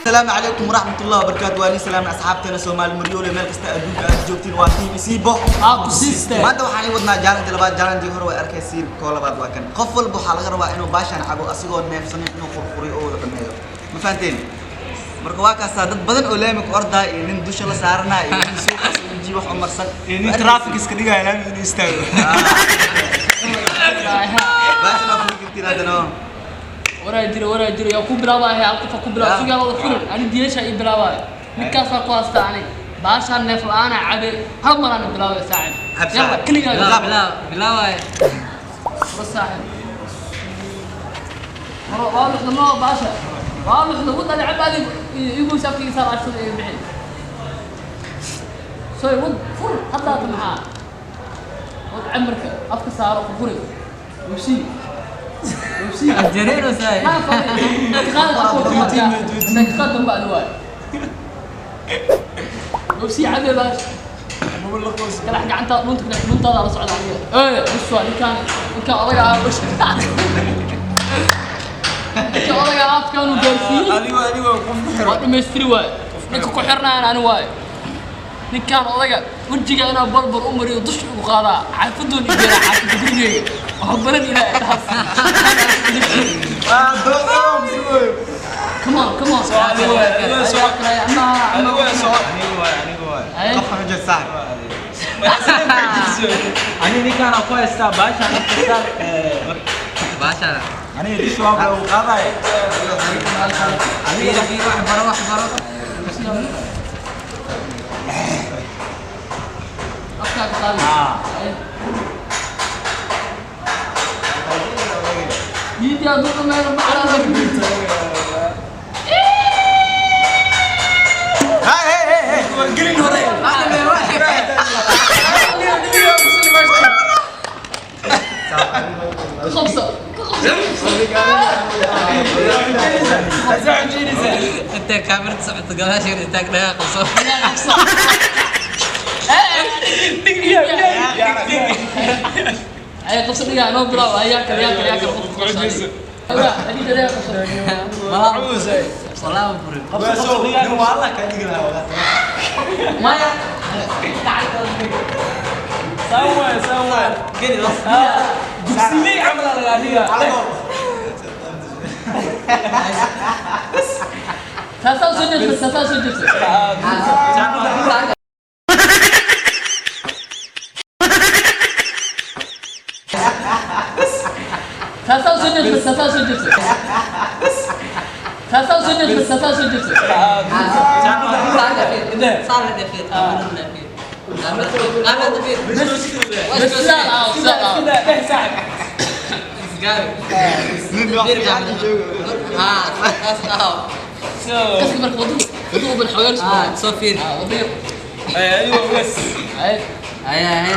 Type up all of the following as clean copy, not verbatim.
Asalaamu calaykum waraxmatullahi wabarakaatu. Waa nin salaamna asxaabteena Soomaali Maryoole, meel kasta adduunka aad joogtiin. Waa team Isibo. Maanta waxaan ii wadnaa challenge labaad. Challenge hore way arkaysiin, koo labaad waa kan. Qof walba waxaa laga rabaa inuu baashaan cabo asigoo neefsanin, inuu qurquriyo oo wada dhameeyo. Ma fahanteen? Marka waa kaasaa, dad badan oo laami ku ordaa iyo nin dusha la saaranaa iyo nin suuqaas uji wax u marsan. Nin traffic iska dhigaya laami inuu istaago. Baashan waa furi kartiin haddana. Waraa jira, waraa jira. Yaa ku bilaabaya? Hal qof ku bilaab. Sugaa wada furin. Ani diyeesha ii bilaabaya. Ninkaas waa ku haasta. Ani baashaan neef la'aan cabe, hal mar aan bilaabay, saaxib. Cab, yalla. Saaxib. Keligaa. Bilaab. Bilaab, bilaabay. Furo, saaxib. Furo. Waa luxda ma baasha waa luxda wad. Ani cab adigu igu shafkiisa raashada ee bixi soy. Wad, fur haddaata. Maxaa wad camarka afka saaro, furi wabsii wabsii. Jareero saay. ما في دقيقة بعد واي وبسي عبي باش كان حق عنتا نونت نونت هذا صعد عليه. ايه وش هو كان اضيع وش كان اضيع كانوا جالسين. Adigo qof ku xiro. Waa dhamaystiri waay. Ninka ku xirnaan ani waay. Ninkaan odaga wejiga inaa barbar u mariyo, dusha ugu qaadaa, xaafadoon igeena, xaafadda gurigeyga waxaa baran ilaa taas. Ah, doqom sugoy. Come on, come on. Adigo waay, adigo soo. Adigo waay, soo. Anigo waay, anigo waay. Ay. Qofka ma jiro, saaxib. Ani ninkaan aan ku haystaa baashaan afka saar. Baashaan. Aniga disha waa lagu qaadaya. Fiiri, fiiri, wax baro, wax baro. Afkaaga qaadi. Ah. Ay. Diidii aad u dhameeyo macnaa. Hey, hey, hey, hey. Gelin hore. Qabso, ka qabso. Inta kaamirada socoto gadaasheeda istaag, dhagaa qabso. Qabso. Ay, qabso dhigaa noo bilaab. Ayaa kale, yaa kale, yaa kale. Qofka qabso adiga. Adiga dhagaa qabso. Walaa ma furin. Nin waa Allah ka dhigi lahaa. Maya. Sawa, sawa. Geli bas. Dugsiley camal aa lagaa dhigaa. Taasaa soo jeedsa, taasaa soo jeedsa. Taasaa soo jeedsa, taasaa soo jeedsa. Taasaa soo jeedsa, taasaa soo jeedsa. Saar la fiir, kaamirada la fiir. Kaamirada fiir. Bas sidaa ah, sidaa ah. Isgaari. Nin wax fiican joogo. Ah, taas ah. Kaski marka wadada wadada ban xogaan. Ah, soo fiir. Ah, wadada. Adigo bas. Ay. Ay ay.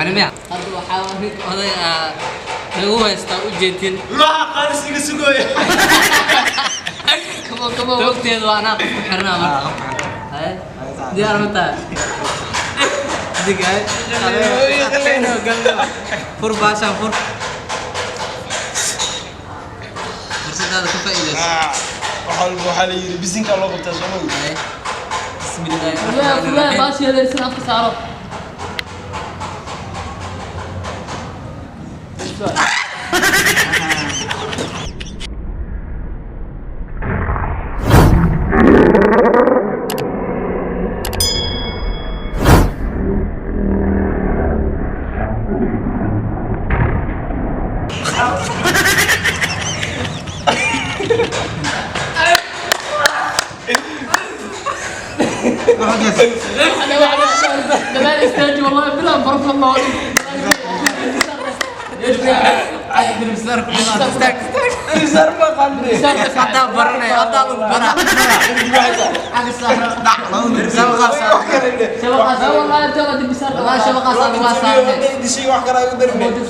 Ani miya. Hadda waxaa ninka oday ah lagu haystaa u jeedin. Lugaha qaaris iga sugooya. Come on, come on. Toogteedu waa anaa qof ku xirnaa marka. Ay. Diyaar ma tahay? Dig ay. Fur baashaan, fur. Fursadaada ka faa'iidayso. Waxaa la yidhi bisinkaa loo qabtaa, soo ma? Ay. Bismillaahi Fugaa, rahmaani fugaa. rahiim. Baasha yeelaysan afka saaro. Istaaji wallahi bilaa baraf ma wadi. Haddaa baranaya, haddaa lagu baraa. Shabaqaas wallahi inta dib saar. Walaa shabaqaas lagu saarnay.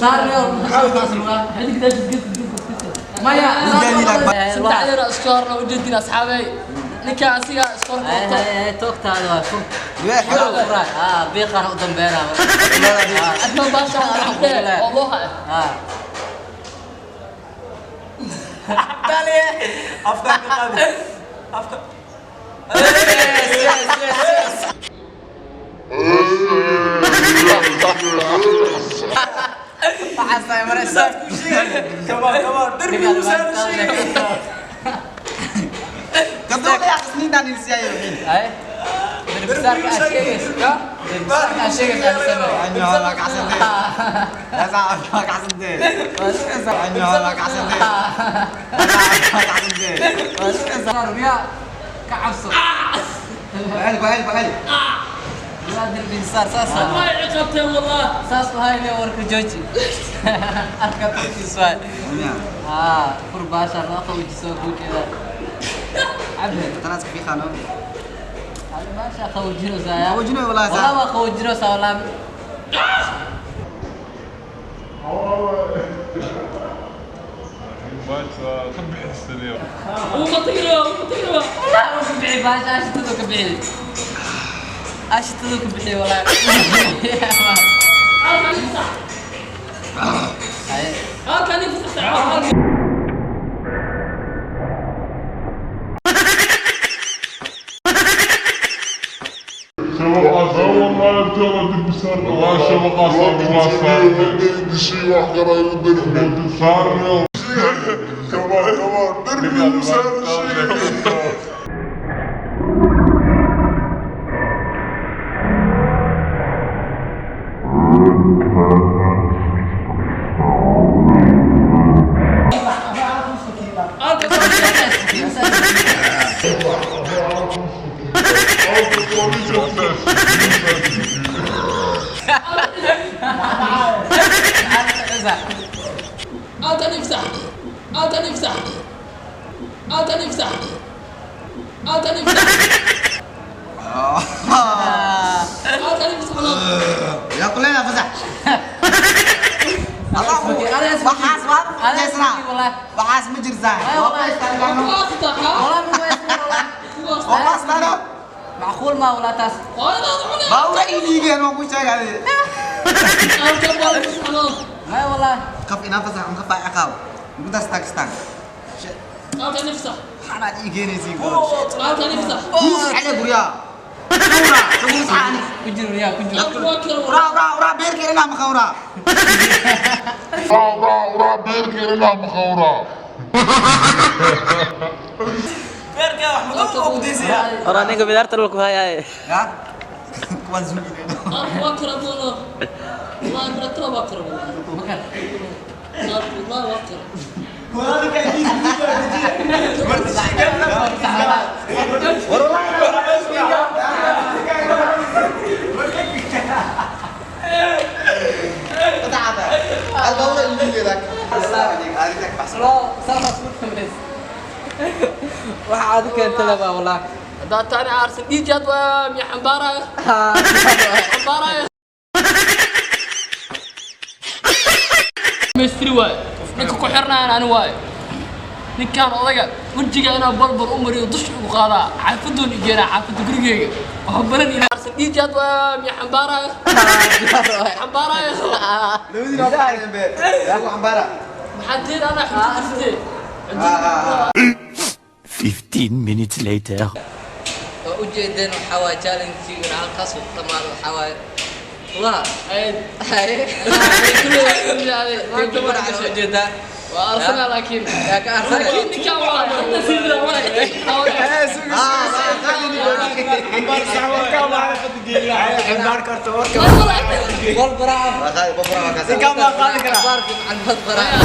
Saarnay oo shabaqaas lagu. Hadig daajis gid gid. Maya. Saddex yar iskoorna u jeedin asxaabay. Ninka asiga iskoor Hay qabto. hay hay toogtaada waa fur. Furay. Ah, biiqana u dambeynaa. Adna baasha aragtay oo loo hayo. Ah. Hay. Darbisaarka aad sheegayso. Darbisaarka aad sheegayso aan sameeyo. Saar miyaa? Ka cabso. Walaa darbisaar saas ah. Way ciqabtay wallahi. Saas u hayne warka jooji. Arka turkiis waay. Ah, fur baasha loo qaboojisoo kuu jeedaa. Cabdi. Hadi baasha qaboojinaysaa yaa. Qaboojinayo wallahi saa. Walaa waa qaboojinaysaa walaa. Uu qatiro, uu qatiro. Walaa wuu ka bixi baasha ashtaduu ka bixi. Ashtaduu ka bixi walaa. Halkan ifsax. Haye. Halkan ifsax. Halkan. Halkan. Halkan ifsax. Halkan ifsax. Halkan ifsax. Halkan ifsax. Halkan ifsax. يا كلنا فزع. الله وحاس والله. وحاس مجرزان. Waa qataxa. Walaa ma weysna walaa. وحاس انا Macquul ma walaa taas. Waa inaad cunay. باورا إليجي أنا أقول شيء هذا. Halkan waa ifsax. Maya walaa. قف إنا فزع مخفى عقاب. نقول ستاك ستاك. Halkan ifsax. أنا إيجيني زيكو. Halkan ifsax. على بريا. ورا تقول صحاني. Ku jir yaa ku jir. Halkan waa kala ورا ورا ورا بيرك إلنا مخورا. Orang ninka bidaarta dhulku hayaye. يا. كوان زوجي. Halkan waa kala boolo. Wallahi barato waa kala boolo. Bakar. Wallahi waa kala. الباورا إليجي ذاك. هذيك بس. Loo saas u dhameys. Waxa aad keentay laba walaa. Haddaad taani aarsan dhiijaad waa miya xambaaraya. Xambaaraya. Mistri waay. Ninka ku xirnayaan ani waay. Ninkaan odaga wejiga inaa balbal u mariyo dusha ugu qaadaa xaafadoon i geenaa xaafadda gurigeyga. Waxaa baran inaa aarsan dhiijaad waa miya xambaaraya. Xambaaraya. لو دي عمبارة. Maxaa jeeda anaa xujin jirtee. 15 minutes later. Waa u jeedeen waxaa waaye challenge-giina halkaas uu ku dhamaado waxaa waaye. Waa. Ay, Haye. kuley Maanta waa u jeedaa. Waa arsenal laakiin. Yaa ka arsenal. Laakiin ninkaan waa hadda sida waa. Gol baraaca. Baarka macalmad baraaca.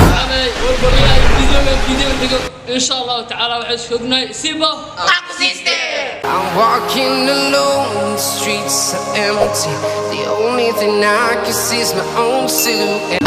إن شاء الله تعالى وحش حقنا سيبه. I'm walking alone, the streets are empty. The only thing I can see is my own silhouette.